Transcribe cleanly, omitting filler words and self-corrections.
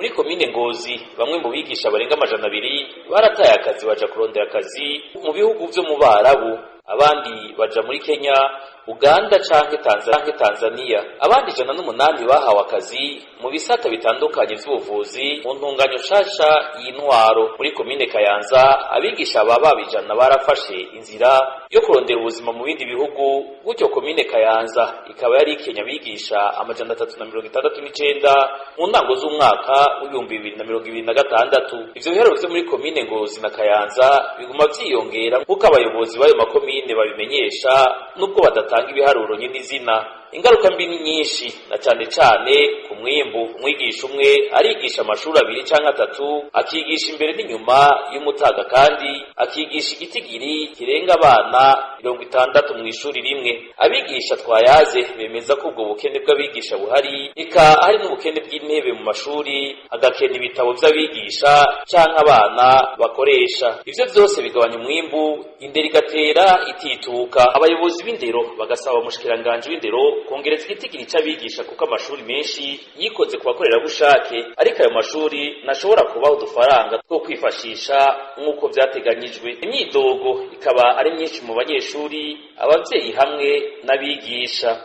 Muri komine Ngozi, bamwe mu bigisha barenga 200 barataye akazi, baja kurondera akazi mu bihugu vyo mu Barabu, abandi baja muri Kenya, Uganda canke Tanzania. Abandi 108 bahawe akazi mu bisata bitandukanye vy'ubuvuzi mu ntunganyo nshasha y'intwaro. Muri komine Kayanza, abigisha baba 100 barafashe inzira yo kurondera ubuzima mu bindi bihugu. Gutyo komine Kayanza ikaba yari ikenya abigisha 369 mu ntango z'umwaka w'2026. Ivyo biharuro vyo muri komine Ngozi na Kayanza biguma vyiyongera, nk'uko abayobozi b'ayo makomine babimenyesha, nubwo badatanga ibiharuro nyine izina. Ingaruka mbi ni nyinshi, na cane cane ku mwimbu. Umwigisha umwe arigisha amashuri abiri canke atatu, akigisha imbere n'inyuma y'umutaga, kandi akigisha igitigiri kirenga abana 60 mw'ishuri rimwe. Abigisha twayaze bemeza ko ubwo bukene bw'abigisha buhari, eka hari n'ubukene bw'intebe mu mashuri, agakena ibitabo vy'abigisha canke abana bakoresha. Ivyo vyose bigabanya umwimbu, indero igatera itituka. Abayobozi b'indero bagasaba umushikiranganji w'indero kongereza igitigiri c'abigisha, kuko amashuri menshi yikoze ku bakorerabushake, ariko ayo mashuri ntashobora kubaha udufaranga two kwifashisha nk'uko vyateganyijwe. Imyidogo ikaba ari myinshi mu banyeshuri, abavyeyi hamwe n'abigisha.